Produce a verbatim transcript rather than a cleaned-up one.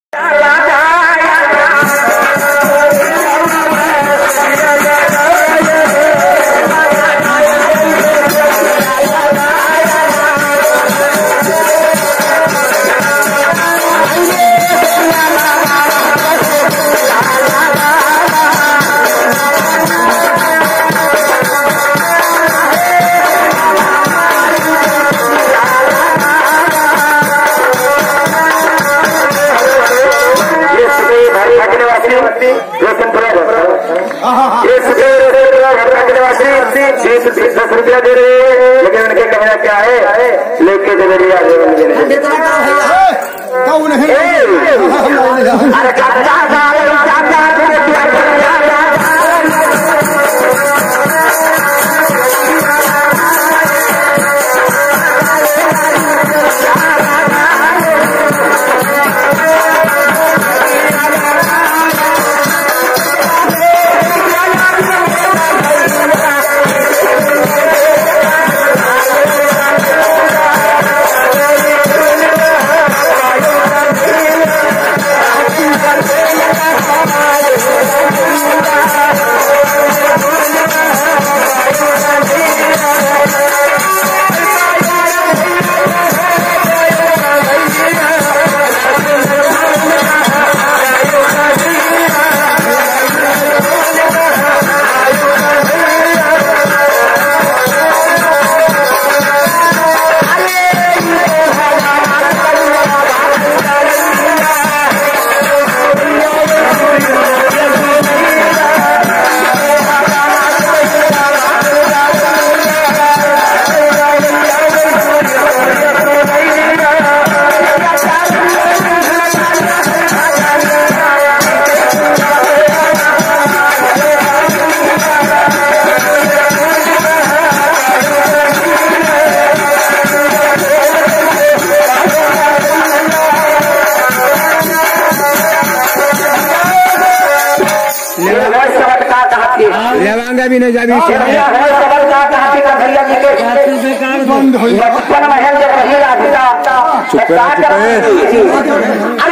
ये सुबह भाई भागने वाली, ये सुबह भाई भागने वाली, बीस, बीस, दस रुपया दे रहे हैं, लेकिन उनके कहना क्या है, लेके चले भैया, ले, ले, ले। कौन है? ए! अरे, चाचा, चाचा, चाचा, चाचा, लवांगा भी नहीं जाबी। बचपन में हम जब रही राधिका, चुप कर, चुप कर।